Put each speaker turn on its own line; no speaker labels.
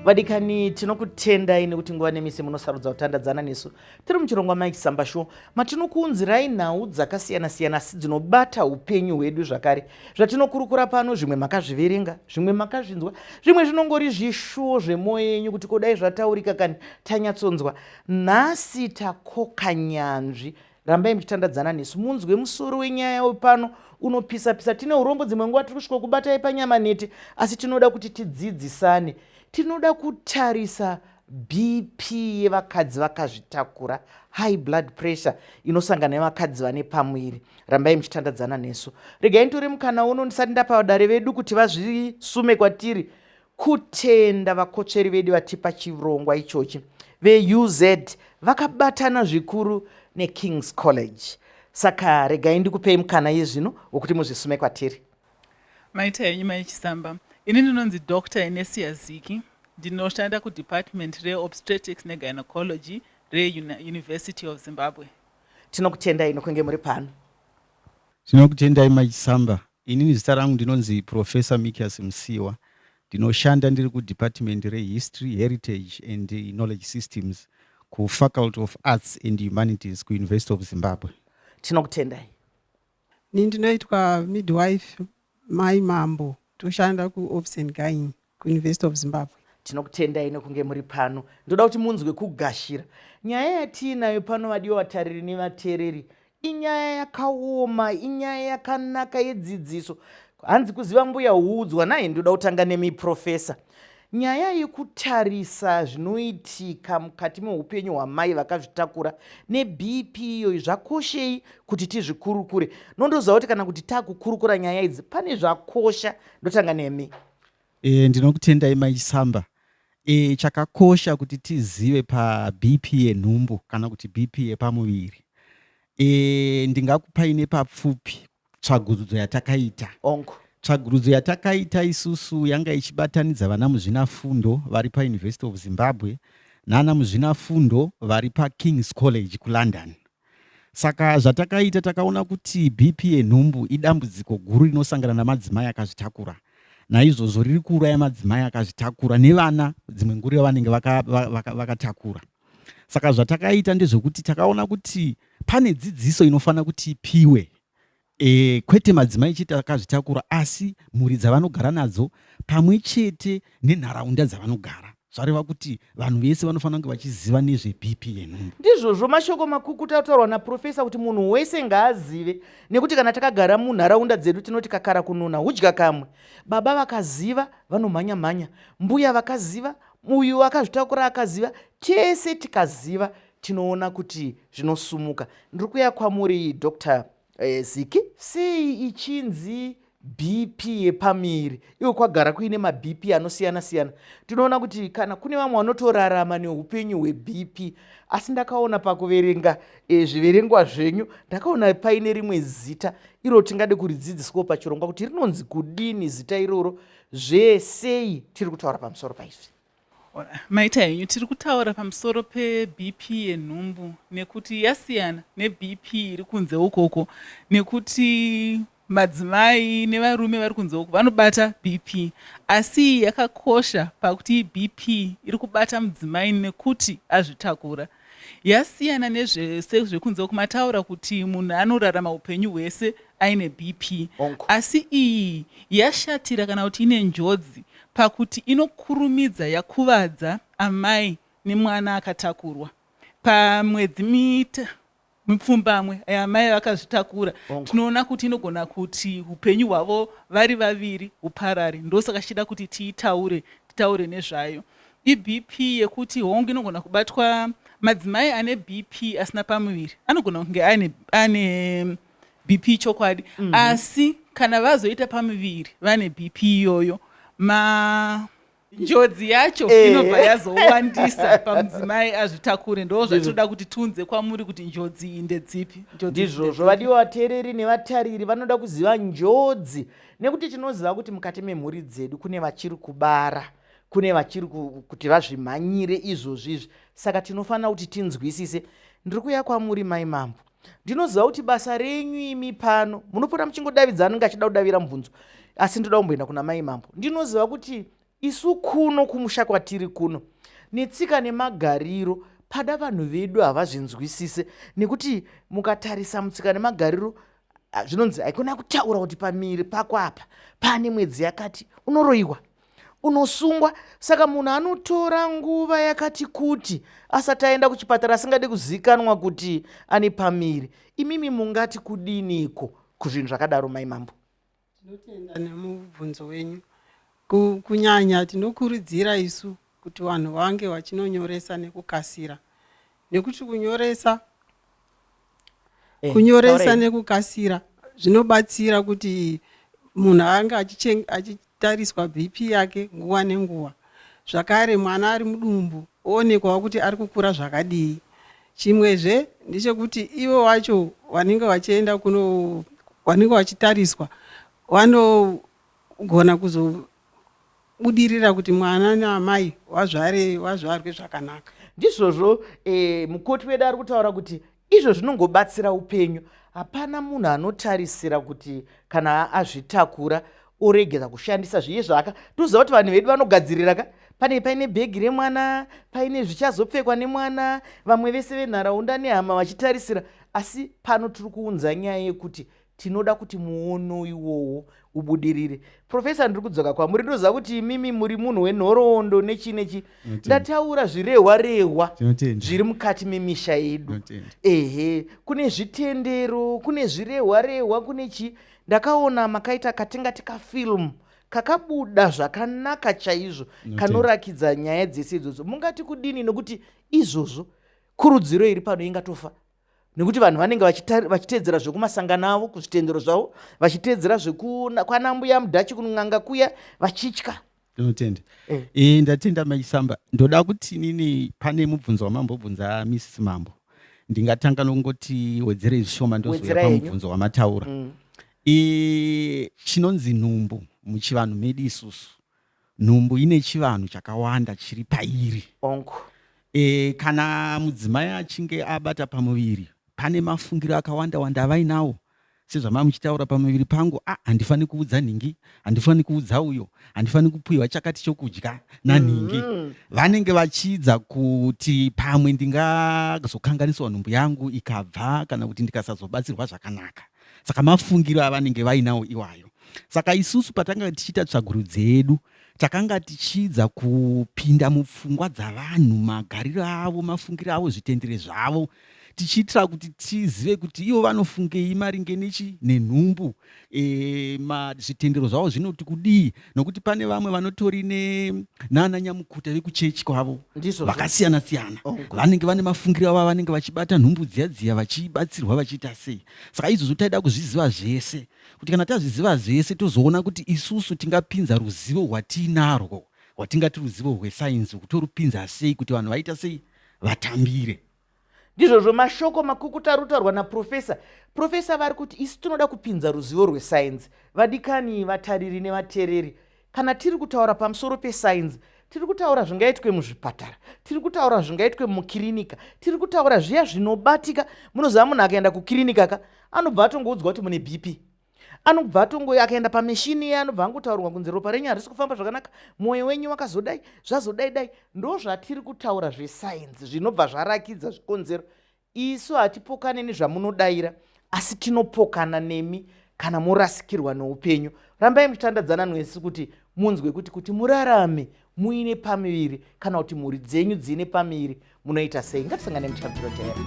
Vadikani, tinokutendai nekuti nguva nemisi munosarudza kutandadzana nesu. Tiri muchirongwa Mike Samba Show matinokuunzirai nhau dzakasiyana-siyana asi dzinobata upenyu hwedu zvakare. Zvatinokurukura pano zvimwe makazviverenga, zvimwe makazvinzwa, zvimwe zvinongori zvishuwo zvemwoyo yenyu kuti kodai zvataurika kani tanyatsonzwa. Nhasi takoka nyanzvi. Rambai muchitandadzana nesu munzwe musoro wenyaya wepano unopisa-pisa. Tine urombo dzimwe nguva tiri kusvika kubatai panyama nhete, asi tinoda kuti tidzidzisane. Tinoda kutarisa BP yevakadzi vakazvitakura, high blood pressure inosangana nevakadzi vane pamuviri. Rambai muchitandadzana nesu. Regai nditore mukana uno ndisati ndapa vadare vedu kuti vazvisume kwatiri kutenda vakotsveri vedu vatipa chirongwa ichochi veUZ vakabatana zvikuru neKings College. Saka regai ndikupei mukana iye zvino wekuti muzvisume kwatiri.
Maita henyu Mai Chisamba. Ini ndinonzi Doctor Enesia Ziki. Ndinoshanda kudepartment reObstetrics neGynecology reUniversity of Zimbabwe.
Tinokutendai nokunge muri pano.
Tinokutendai Mai Chisamba. Inini zita rangu ndinonzi Professor Mikias Musiwa. Ndinoshanda ndiri kudepartment reHistory, Heritage and Knowledge Systems kuFaculty of Arts and Humanities kuUniversity of Zimbabwe.
Tinokutendai.
Ini ndinoitwa midwife Mai Mambo, toshanda kuObs and Gyne kuUniversity of Zimbabwe.
Tinokutendai nekunge muri pano. Ndoda kuti munzwe kugashira nyaya yatiinayo pano, vadiwa vatariri nevateereri. Inyaya yakaoma, inyaya yakanaka yedzidziso. Hanzi kuziva mbuya huudzwa naye. Ndoda kutanga nemi Professor. Nyaya yekutarisa zvinoitika mukati meupenyu hwamai vakazvitakura neBP iyoyi zvakoshei kuti tizvikurukure? Nondoziva kuti kana kuti takukurukura nyaya idzi pane zvakosha. Ndotanga nemi.
Ndinokutendai Mai Chisamba. Chakakosha kuti tizive paBP yenhumbu kana kuti BP yepamuviri. Ndingakupai nepapfupi tsvagurudzo yatakaita.
Ongo.
Tsvagurudzo yatakaita isusu yanga ichibatanidza vana muzvinafundo vari paUniversity of Zimbabwe nana muzvinafundo vari paKing's College kuLondon. Saka zvatakaita takaona kuti BP yenhumbu idambudziko guru rinosangana namadzimai akazvitakura. Naizvozvo riri kuuraya madzimai akazvitakura nevana dzimwe nguri vavanenge vakatakura vaka, vaka Saka zvatakaita ndezvekuti takaona kuti pane dzidziso inofanira kuti ipiwe kwete madzimai chete akazvitakura asi mhuri dzavanogara nadzo pamwe chete nenharaunda dzavanogara. Zvareva kuti vanhu vese vanofanira kunge vachiziva nezveBP yenhumbu.
Ndizvozvo mashoko makukutu ataurwa naProfessor kuti munhu wese ngaazive nekuti kana takagara munharaunda dzedu tinoti kakara kununa hudya kamwe. Baba vakaziva vanomhanya mhanya, mbuya vakaziva, uyu akazvitakura akaziva, tese tikaziva tinoona kuti zvinosumuka. Ndiri kuya kwamuri Dr Ziki. Sei ichinzi BP yepamiri iwo kwagara kuine maBP anosiyana siyana? Tinoona kuti kana kune vamwe vanotorarama neupenyu hweBP, asi ndakaona pakuverenga zviverengwa zvenyu ndakaona paine rimwe zita iro tingade kuridzidziswawo pachirongwa kuti rinonzi kudini zita iroro, zvesei tiri kutaura pamusoro paizvi.
Maita henyu, tiri kutaura pamusoro peBP yenhumbu nekuti yasiyana neBP iri kunze ukoko nekuti madzimai nevarume vari kunze uko vanobata BP, asi iyi yakakosha pakuti iBP iri kubata mudzimai nekuti azvitakura. Yasiyana nezvese zvekunze uko mataura kuti munhu anorarama upenyu hwese aine BP, asi iyi yashatira kana kuti ine njodzi pakuti inokurumidza yakuvadza amai nemwana akatakurwa. Pamwedzi mipfumbamwe amai vakazvitakura, tinoona kuti inogona kuti upenyu hwavo vari vaviri huparare. Ndosaka tichida kuti tiitaure, titaure nezvayo. IBP yekuti hongu inogona kubatwa madzimai ane BP asina pamuviri anogona kunge ane BP chokwadi, asi kana vazoita pamuviri vane BP iyoyo, ma njodzi yacho inobva yazowandisa pamudzimai azvitakure. Ndo zvatinoda kuti tiunze kwamuri kuti njodzi iyi ndedzipi.
Ndizvozvo vadiwa vateereri nevatariri vanoda kuziva njodzi, nekuti tinoziva kuti mukati memhuri dzedu kune vachiri kubara, kune vachiri kuti vazvimhanyire izvozvi izvi, saka tinofanira kuti tinzwisise. Ndiri kuuya kwamuri Mai Mambo. Ndinoziva kuti basa renyu imi pano munopota muchingodavidza anenge achida kudavira mubvunzo, asi ndoda kumboenda kuna Mai Mambo. Ndinoziva kuti Isu kuno kumusha kwatiri kuno netsika nemagariro pada vanhu vedu havazvinzwisise nekuti mukatarisa mutsika nemagariro zvinonzi haikona kutaura kuti pamiri pako apa pane mwedzi yakati unoroyiwa unosungwa saka munhu anotora nguva yakati kuti asati aenda kuchipatara asingade kuzikanwa kuti ane pamiri imimi mungati kudiniko kuzvinhu zvakadaro mai mambo
Tinotenda nemubvunzo wenyu. Kunyanya tinokurudzira isu kuti vanhu vange vachinonyoresa nekukasira nekuti kunyoresa eh, kunyoresa nekukasira zvinobatsira kuti munhu ange achitariswa bp yake nguva nenguva zvakare mwana ari mudumbu oonekwawo kuti ari kukura zvakadii chimwezve ndechekuti ivo wacho vanenge vachienda kuno vanenge vachitariswa vanogona kuzobudirira kuti mwana naamai vazvare vazvarwe zvakanaka
ndizvozvo e, mukoti wedu ari kutaura kuti izvo zvinongobatsira upenyu hapana munhu anotarisira kuti kana azvitakura oregera kushandisa zviye zvaaka toziva kuti vanhu vedu vanogadzirira ka pane paine bhegi remwana paine zvichazopfekwa nemwana vamwe vese venharaunda nehama vachitarisira asi pano tiri kuunza nyaya yekuti tinoda kuti muono iwowo ubudirire profesa ndiri kudzoka kwamuri ndoziva kuti imimi muri munhu wenhoroondo nechii nechii ndataura zvirehwa rehwa zviri mukati memisha yedu ehe kune zvitendero kune zvirehwa rehwa kune chii ndakaona makaita katingati kafilm kakabuda zvakanaka chaizvo kanorakidza nyaya dzese idzodzo mungati kudini nokuti izvozvo kurudziro iri pano ingatofa nekuti vanhu vanenge vachiteedzera zvekumasangano avo kuzvitendero zvavo vachiteedzera zvekwanambuya mudhachi kun'anga kuya vachitya
ndinotenda eh. e, ndatenda maisamba ndoda kuti nini pane mubvunzo wamambobvunza mrs mambo ndingatanga nokungoti wedzerei zvishoma ndozouya pamubvunzo wamataura mm. e, chinonzi nhumbu muchivanhu medu isusu nhumbu ine chivanhu chakawanda chiri pairi
onku
e, kana mudzimai achinge abata pamuviri pane mafungiro akawanda wanda avainawo sezvamava muchitaura pamuviri pangu ah, handifani kuudza nhingi handifani kuudza uyo handifani kupiwa chakati chokudya nanhingi mm. vanenge vachiidza kuti pamwe ndingazokanganiswa nhumbu yangu ikabva kana kuti ndikasazobatsirwa zvakanaka saka mafungiro avanenge vainawo iwayo saka isusu patanga tichiita tsvagurudzo yedu takanga tichiidza kupinda mupfungwa dzavanhu magariro avo mafungiro avo zvitendere zvavo tichiitira kuti tizive kuti ivo vanofungei maringe nechi nenhumbu e, zvitendero zvavo zvinoti kudii nokuti pane vamwe vanotori nana nyamukuta vekuchechi kwavo vakasiyana siyana vanenge vane mafungiro avo avanenge vachibata nhumbu dziya dziya vachibatsirwa vachiita sei saka izvozvo taida kuzviziva zvese kuti kana tazviziva zvese tozoona kuti isusu tingapinza ruzivo rwatiinarwo rwatingati ruzivo rwesainzi kutorupinza sei kuti vanhu vaita sei vatambire
Ndizvozvo mashoko makukutu ari kutaurwa naprofesa. Profesa vari kuti isu tinoda kupinza ruzivo rwesainzi. Vadikani vatariri nevatereri, kana tiri kutaura pamusoro pesainzi, tiri kutaura zvingaitwe muzvipatara, tiri kutaura zvingaitwe mukirinika, tiri kutaura zviya zvinobatika. Munoziva munhu akaenda kukirinika ka, anobva atongoudzwa kuti mune BP. Anobva atongo akaenda pameshini iye anobva angotaurirwa kunzi ropa renyu harisi kufamba zvakanaka, mwoyo wenyu wakazodai, zvazodai dai. Ndozvatiri kutaura zvesainzi zvinobva zvarakidza zvikonzero. Isu hatipokane nezvamunodaira asi tinopokana nemi kana morasikirwa noupenyu. Rambai muchitandadzana nesu kuti munzwe kuti kuti murarame muine pamiviri kana kuti mhuri dzenyu dziine pamiviri munoita sei. Ngatisangane muchikamu chinotevera.